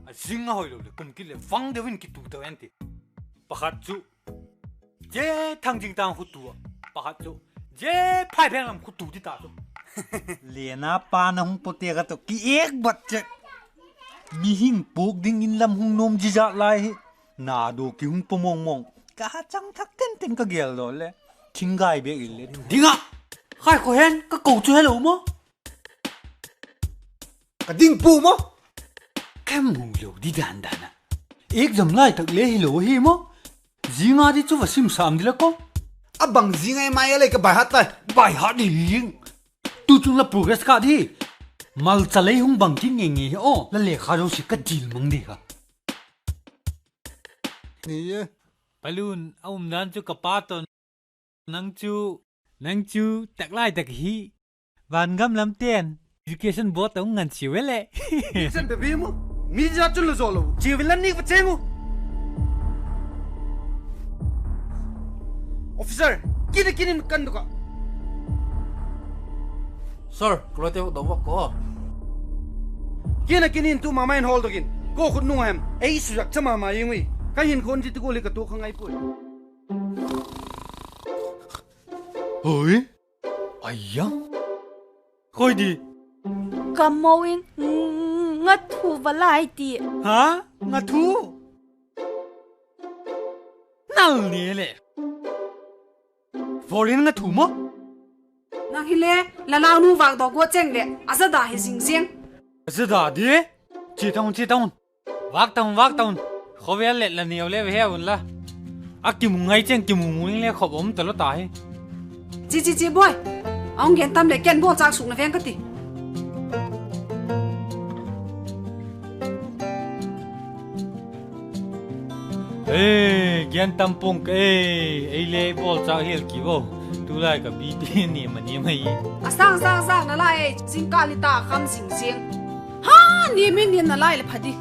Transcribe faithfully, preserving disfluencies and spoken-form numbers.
A zing a hoi lo leh kum kit leh vang deu in kitu tau en ti. Pakhat chu, zia Thangjing tâng khutu ah, pakhat chu, zia Phaibeng lam khutu ti ta chu. Lena pa na hung pawtêk a tawh ki êk bat chek. Mihing puak dingin lam hung nuam zizat lai hi. Nado ki hung paw mawngmawng. Ka ha chang thak tenten ka gel daw le. Thinggai bêk in le ding ah. Khai khaw hen ka ko chu helo maw? Ka ding pua maw? Ka mu lo di dan dan ah. Exam lai tak le hilo hi maw? Zing a di chu va sim sam di la ko. A bang zing a mai a le ka baihat tai. Baihat di ling. Tu chung la progress ka di. Malcha lei hung bang kit ngei ngei hi aw. La lekha zosia ka dil mang di kha. Ni e. Palun, a umdan chu ka pa tawn. Nang chu, nang chu tak lai tak hi. Van gam lam ten education board a hung ngan chiu e le. Chan pe bi mu. Mi ja chun la zo lo. Chiu in la ni va cheng u. Officer, kin a kin in kan dok a. Sir, ka loite dok vak ko. Kin a kin in tu ma ma in hawl dok in. Ko khut nung a hem. Ei suyak cha ma ma ing ui. Ka hin khon ti tu ko le ka tu kha ngai pui. Hoi. Ai ya. Khoi di. Ka mo in, nga thu va lai ti. Ha? Nga thu? Nal ni le. Foreign nga thu maw? Nang hile, la lau nu vak dawk gua cheng leh, a zada hi zing ziang. A zada di? Chia ta un, chia ta un. Vak ta un, vak ta un. Khawvel let la neu le ve he unla. A kimu ngai cheng kimu mu ing le khop um talo ta hi. Chi chi chi boi. A hung gen tam leh ken bawlchâk sukna veng ka ti. E, gen tam pung ka e, ei le bawlchâk hial ki vo. Tulai ka B P ni ma ni mai. A sâng sâng sâng na lai e, zingkal hi ta kham zing zing. Ha, ni min ni na lai le pha di.